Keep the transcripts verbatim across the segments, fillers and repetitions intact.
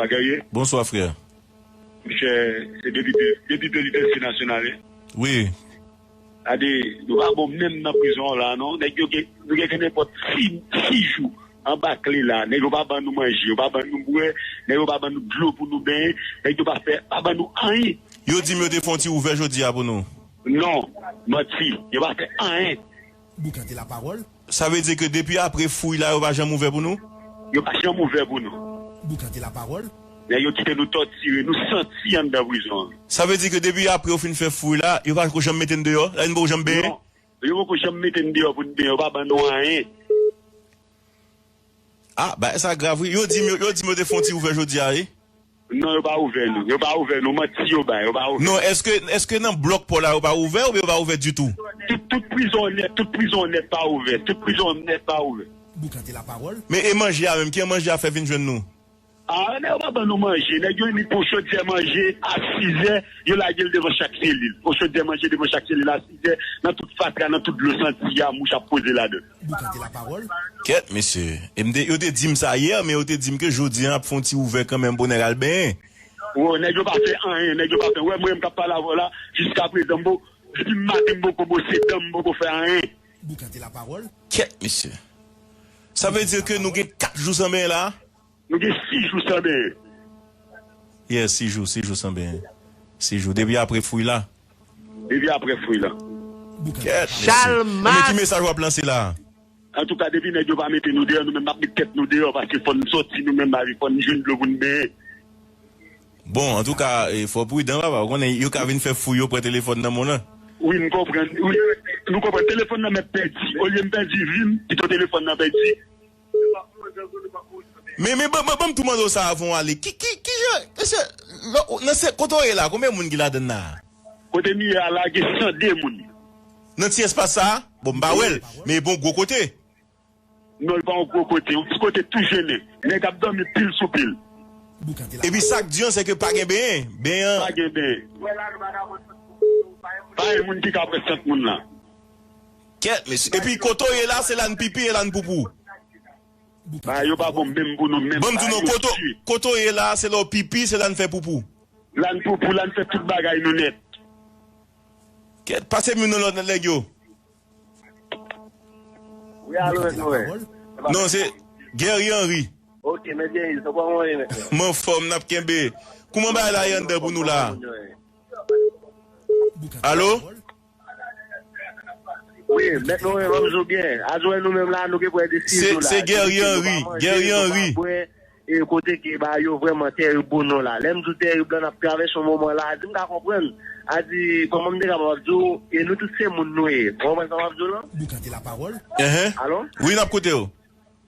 Guerrier. Bonswa, frè. Monchè, se depi de, depi de lidèsi nasyonal, wi. Wi. Gade, nou pa bon menm nan prizon an la, non. Nèg yo gen, nou gen, gen nenpòt sis, sis jou anba kle la. Nèg yo pa ban nou manje, yo pa ban nou bwè, nèg yo pa ban nou dlo pou nou benyen, nèg yo pa fè, pa ban nou anyen. Yo di m yo te fè yon ti ouvè jodi a pou nou. Non, manti. Yo pa fè anyen. Boukan de lapawòl. Sa vle di ke depi apre fouy la, yo pa janm ouvè pou nou? Yo pa janm ouvè pou nou. Boukan de lapawòl. Nèg yo kite nou tòtire, nou santi anndan prizon an. Sa vle di ke depi apre yo fin fè fouy la, yo pa ko janm mete n deyò? La, n poko janm benyen? Non. Yo poko janm mete n deyò pou n benyen, yo pa ban nou anyen. Ah, bagay sa grav, wi. Yo di m, yo, yo di m yo te fè yon ti ouvè jodi a, wi. Non, yo pa ouvè nou. Yo pa ouvè nou. Manti yo bay. Yo pa ouvè. Non, èske, èske nan blòk pò la, yo pa ouvè oubyen yo pa ouvè ditou? Tout, tout prizon nèt, tout prizon nèt pa ouvè. Tout prizon nèt pa ouvè. Boukan de lapawòl. Men e manje a menm, ki jan manje a fè vin jwenn nou? Ah, nèg yo pa ban nou manje. Nèg yo vin pou chodyè manje a sizè, yo lage l devan chak selil. Pou chodyè manje devan chak selil a sizè, nan tout fatra, nan tout dlo santi a, mouch ap poze ladan. Boukan de lapawòl. Kèt, mesye. E m te, yo te di m sa yè, men yo te di m ke jodi a ap fè yon ti ouvè kanmenm pou nèg al benyen. Wo, nèg yo pa fè anyen, nèg yo pa fè. Wè, mwen menm k ap pale avè w la, jiska prezan, m po, depi maten, m poko bwose dan m, m poko fè anyen. Boukan de lapawòl. Kèt, mesye. Sa vle di ke nou gen kat jou san benyen la? Nou gen sis jou san benyen. Yeah, sis jou, sis jou san benyen. Sis jou. Depi apre fouy la. Depi apre fouy la. Kèt, mesye. Chalmas. Men ki mesaj w ap lanse la? Antouka, depi nèg yo pa mete nou deyò, nou menm n ap met tèt nou deyò, paske fò n sòti nou menm, fò n jwenn dlo pou n benyen. Bon, antouka, e, fò pridan, papa. Ou konnen, yo ka vin fè fouy, yo pran telefòn nan moun lan. Wi, m konprann. Wi, nou konprann. Telefòn nan mèt pèdi. Olye m pèdi vi m, pito telefòn nan pèdi. Men, men, ban, ban, ban m tou mande w sa avan w ale. Ki, ki, ki jan, mesye, nan, nan se, kote w ye la, konbyen moun ki ladann la? Kote m ye a la, gen san de moun. Nan ti espas sa a? Bon, m pa wè l, men bon, gwo kote. Non, li pa yon gwo kote, yon ti kote tou jennen. Nèg ap dòmi pil sou pil. Epi sa k di an, se ke pa gen benyen. Benyen an. Pa gen benyen. Pa gen moun ki ka pran sant moun lan. Kèt, mesye. Epi kote w ye la, se la n pipi e la n poupou. Ba, yo pa bon menm pou nou menm. Ban m di w non, kote, kote w ye la, se la w pipi, se la n fè poupou. La n poupou, la n fè tout bagay nou nèt. Kèt, pase m youn nan lòt nan nèg yo. Wi, alo, mèt Noël. Non, se Guerrier Henry. Ok, mèt Guerrier, sa kòman w ye, mèt Noël? M anfòm, n ap kenbe. Kòman bagay la ye anndan pou nou la? Alo? Wi, mèt Noël, ban m di w byen. Azwè nou menm la, nou gen pwè de sis jou la. Se Guerrier Henry, Guerrier Henry. E kote ke ba yo vrèman tèrib pou nou la. Lè m di w tèrib la, n ap travèse yon moman la, a di m ka konprann. A di, kòman m te kapab ap di w, e nou tout se moun nou ye. Ou konprann sa m ap di w lan? Boukan de lapawòl. Enhen. Alo? Wi, n ap koute w.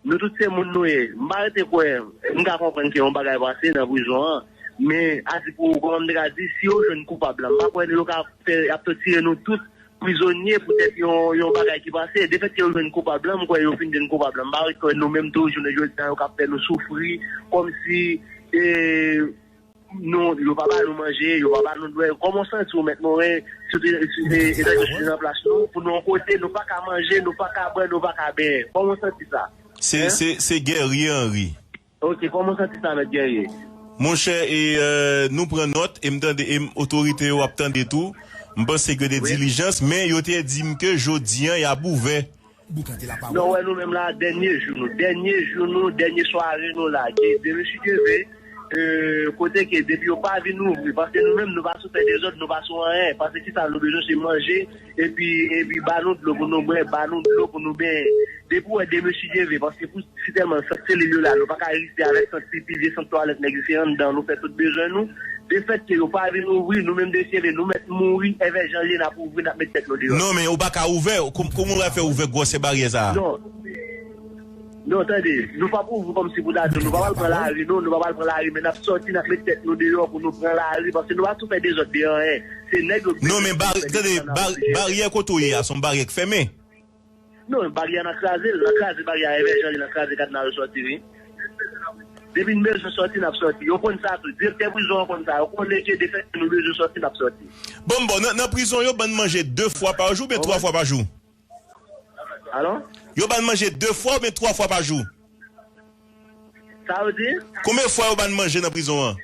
Nou tout se moun nou ye. M pa rete kwè, m ka konprann ke yon bagay pase nan prizon an. Men, a di pou, kòman m te ka di, si yo jwenn koupab la, m pa kwè yo ka fè, y ap tòtire nou tout prizonye poutèt yon, yon bagay ki pase. Defèt ke yo jwenn koupab la, m kwè yo fin jwenn koupab la. M pa kwè nou menm tou, jounen jodi a, yo k ap fè nou soufri, kòmsi, e, nou, yo pa ba nou manje, yo pa ba nou dwè. Kòman w santi w, mèt Moren, si w te, si w te, etanke si w te nan plas nou, pou nou yon kote, nou pa ka manje, nou pa ka bwè, nou pa ka benyen. Kòman w santi sa? Se, se, se Guerrier Henry. Ok, kòman w santi sa, mèt Guerrier? Monchè, e, e, nou pran nòt, e m tande, e m, otorite yo ap tande tou. M panse ke de dilijans, men yo te di m ke jodi an, y ap ouvè. Non, wè, nou menm la, dènye jou nou, dènye jou nou, dènye sware nou la. Demen si Dye ve, e, kote ke depi yo pa vin ouvri, paske nou menm, nou pa sou fè dezòd, nou pa sou anyen. Paske kisa nou bezwen, se manje, epi, epi ba nou dlo pou nou bwè, ba nou dlo pou nou benyen. Depi w wè demen si Dye ve, paske pou Si tèlman sant selil yo la, nou pa ka rete avèk sant pipi, vye sant twalèt nèg yo se anndan nou fè tout bezwen nou. Defèt ke yo pa vin ouvri, nou menm de syele, nou mèt mouri, èvè jan l ye, n ap ouvri, n ap met tèt nou deyò. Non, men ou pa ka ouvè, kòm, kòman ou va fè ouvè gwòsè baryè sa a? Non. Non, tande, nou p ap ouvri kòmsi pou ta di, nou pa pral pran lari, non, nou pa pral pran lari, men n ap sòti, n ap met tèt nou deyò pou nou pran lari, paske nou pa sou fè dezòd de anyen. Se nèg yo ki... Non, men bari-, tande, bari-, baryè kote w ye a, se yon baryè k fèmen. Non, baryè a n a kraze l, n a kraze baryè a, èvè jan li, n a kraze kadna yo sòti, wi. Depi n bezwen sòti, n ap sòti. Yo konn sa tou. Direktè prizon an konn sa. Yo konnen ke defèt ke nou bezwen sòti, n ap sòti. Bon, bon, nan, nan prizon, yo ban n manje de fwa pa jou, oubyen twa fwa pa jou? Alò? Yo ban n manje de fwa oubyen twa fwa pa jou? Sa yo di? Konbyen fwa yo ban manje nan prizon an?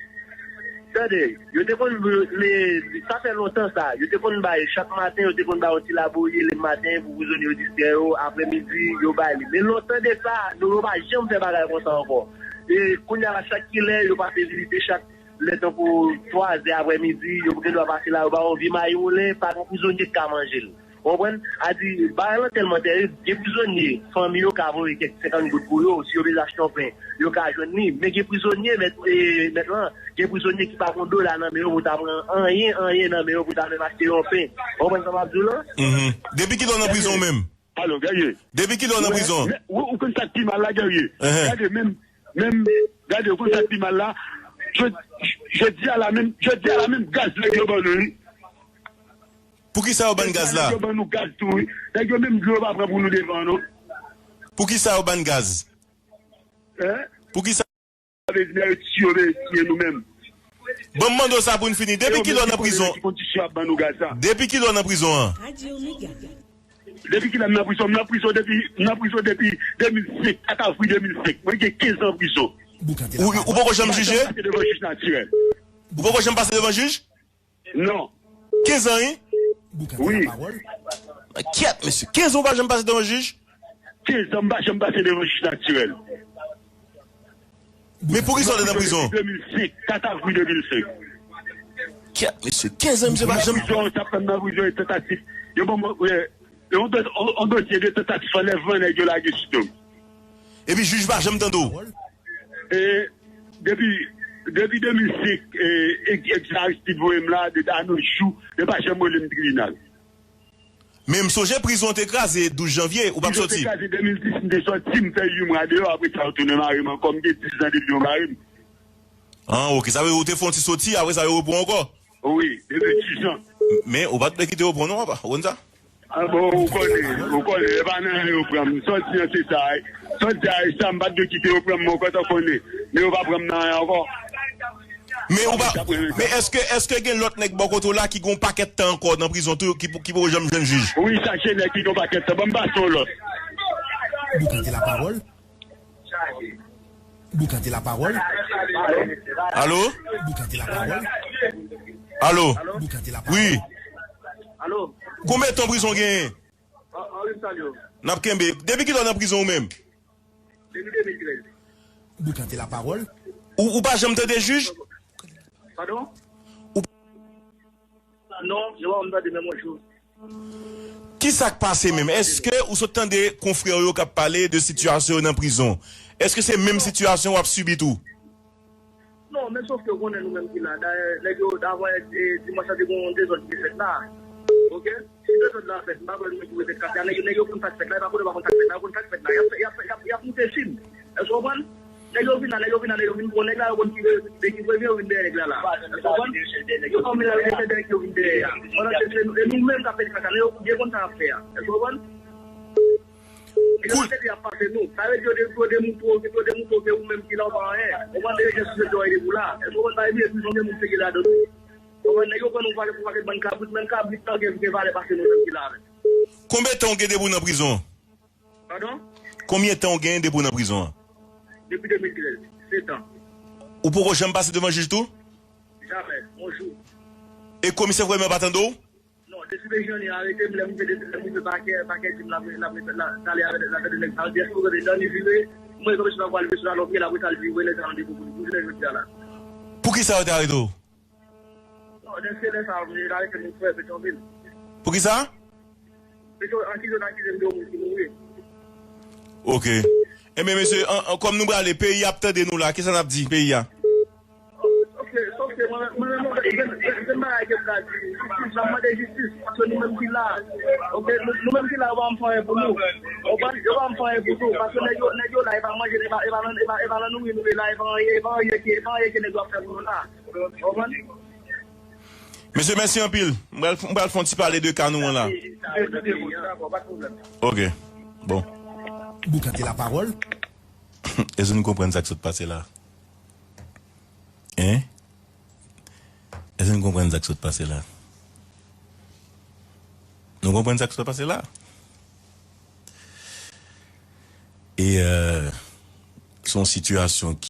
Tande, yo te konn, men sa fè lontan sa. Yo te konn bay, chak maten, yo te konn bay yon ti labourye le maten pou prizonye yo distrè yo, aprèmidi, yo bay li. Men lontan de sa, nou, yo pa janm fè bagay konsa ankò. E kounye a la, chak kilè, yo pase vizite chak lè tankou twa zè aprèmidi, yo gendwa pase la, yo ba yon vye mayi woulen, pa gen prizonye ki ka manje l. Ou konprann? A di, bagay lan tèlman tèrib, gen prizonye, fanmi yo ka voye kèk senkant goud pou yo, si yo bezwen achte yon pen, yo ka jwenn li. Men gen prizonye, mèt, e, mèt lan, gen prizonye ki pa gen dola nan men yo pou ta pran anyen, anyen nan men yo pou ta menm achte yon pen. Ou konprann sa m ap di w lan? Mhm. Depi kilè w nan prizon ou menm? Alo, Guerrier. Depi kilè w nan prizon? Ou, ou konn sa k pi mal la, Guerrier? Ehe. Gade, menm, menm, gade, ou konn sa k pi mal la? Jodi, jodi a la menm, jodi a la menm gaz nèg yo ban nou, wi. Poukisa yo ban n gaz la? Nèg yo ban nou gaz tou, wi. Nèg yo menm dlo yo pa pran pou nou devan, non. Poukisa yo ban n gaz? Hein? Poukisa? Sa vle di nèg yo tiye, yo vle tiye nou menm. Ban m mande w sa pou n fini. Depi kilè w nan prizon? Ki kondisyon y ap ban nou gaz la? Depi kilè w nan prizon an? Depi kilè m nan prizon? M nan prizon depi, m nan prizon depi de mil senk, kat avril de mil senk. Mwen gen kenz an prizon. Ou, ou poko janm jije? Pase devan jij natirèl. Ou poko janm pase devan jij? Non. Kenz an, wi? Wi. Kyèt, mesye. Kenz an ou pa janm pase devan jij? Kenz an m pa janm pase devan jij natirèl. Men poukisa w te nan prizon? De mil senk, kat avril de mil senk. Kyèt, mesye. Kenz an, misye pa janm. Prizon, sa fè m nan prizon, e tantativ. Yo ban mwen, e, e, on dosye, on, on dosye de tantativ anlèvman nèg yo lage sou do m. Epi jij pa janm tande w? E, depi, depi de mil senk, e, e, e, Aristide voye m la, de, a nos jours, yo pa janm rele m tribinal. Men m sonje prizon te kraze douz janvye, ou p ap soti. Prizon te kraze de mil dis, m te soti, m fè uit mwa deyò, apre sa yo tounen mare m ankò, m gen diz an depi yo mare m. Ah, ok, sa vle di ou te fè yon ti soti, apre sa yo repran w ankò? Wi, depi diz an. Men ou pa t dwe kite yo pran w non, papa, ou konn sa? Ah bon, ou konnen, ou konnen, e pa nan anyen yo pran m. Sòti an se sa, sòti a e sa, m pa t dwe kite yo pran m ankò, tan konnen. Men yo pa pran m nan anyen ankò. Men ou pa, men èske, èske gen lòt nèg bò kote w la ki gen yon pakèt tan ankò nan prizon tou, ki, ki poko janm jwenn jij? Wi, chache nèg ki gen yon pakèt tan. Ban m pase yon lòt. Boukante lapawòl. Boukante lapawòl. Alo? Boukante lapawòl. Alo? Boukante lapawòl. Wi. Alo? Konbyen tan prizon genyen? N ap kenbe. Depi kilè w nan prizon ou menm? Depi de mil trèz. Boukante lapawòl. Ou, ou pa janm tande jij? Padon? Ou Non, yo pa janm tande menm yon jou. Kisa k pase menm? Èske ou sot tande konfrè w yo k ap pale de sitiyasyon yo nan prizon? Èske se menm sitiyasyon w ap sibi tou? Non, men sòf ke w konnen nou menm ki la. Dayè, nèg yo, avan, e, dimanch la, te gen yon dezòd ki te fèt la. Oke? Si dezòd la fèt, m pa kwè nou menm ki pou fè kase a. Nèg yo, nèg yo konn sa k fèt la, e pa konnen yo pa konn sa k fèt la, yo konn sa k fèt la. Y ap, y ap, y ap, y ap moute fim. Èske w konprann? Nèg yo vin la, nèg yo vin la, nèg yo vin pran nèg la, yo konn ki, de ki premye yo vin dèyè nèg la la. Èske w konprann? Yo fòme la, yo fè dèyè ki yo vin dèyè a. Pandan se, se nou, e nou menm k ap fè kaka, nèg yo byen konn sa y ap fè a. Èske w konprann? Nèg yo pa tete y ap pase nou. Sa vle di yo de, yo demoutre w, yo demoutre w ke ou menm ki la ou pa anyen. Ou konprann? Depi jan sou se djòy de pou la. Èske w konprann? Pa bliye prizon gen moun sere ladan nou. Ou konprann? Nèg yo pran nou pou, pou pakèt bann kabrit, menm kabrit lan gen, gen valè pase nou menm ki la avè. Konbyen tan w gen depi w nan prizon? Padon? Konbyen tan w genyen depi w nan prizon an? Depi de mil trèz, sèt an. Ou poko janm pase devan jij tou? Jamè, yon jou. E komisè Frèmen pa tande w? Non, desi de jan li arete m, lè m rive, lè m rive pakè, pakè di m l ap, l ap, l ap, l ap tande nèg sa yo di, èske w tande Dani vire? Mwen, komisè pa pral vire sou lalòpye, l apre sa l vire, nèg sa yo depo pou li, pou jounen jodi a la. Poukisa yo te arete w? Non, dèske lè sa a, yo arete m frè Petyonvil. Poukisa? Petyon, ankize, ankize m de yon moun ki mouri. Ok. Enben, mesye, an, an, kòm nou prale, peyi a ap tande nou la, kisa n ap di peyi a? Sòf ke, sòf ke mwen, mwen, mwen, gen, gen, gen bagay ke m ka di. Jistis, m ap mande jistis, paske nou menm ki la, ok, nou, nou menm ki la, yo pa janm fè anyen pou nou. Yo pa, yo pa janm fè anyen pou nou, paske nèg yo, nèg yo la, e pa manje, e pa, e pa nan, e pa, e pa nan nouri nou ye la, e pa anyen, e pa anyen ke, e pa anyen ke nèg yo ap fè pou nou la. Mesye, mèsi anpil. M pral, m pral fè yon ti pale de ka nou an la. Ok. Bon. Boukante lapawòl. Èske nou konprann sa k sot pase la? Hein? Èske nou konprann sa k sot pase la? Nou konprann sa k sot pase la? E, euh, se yon sitiyasyon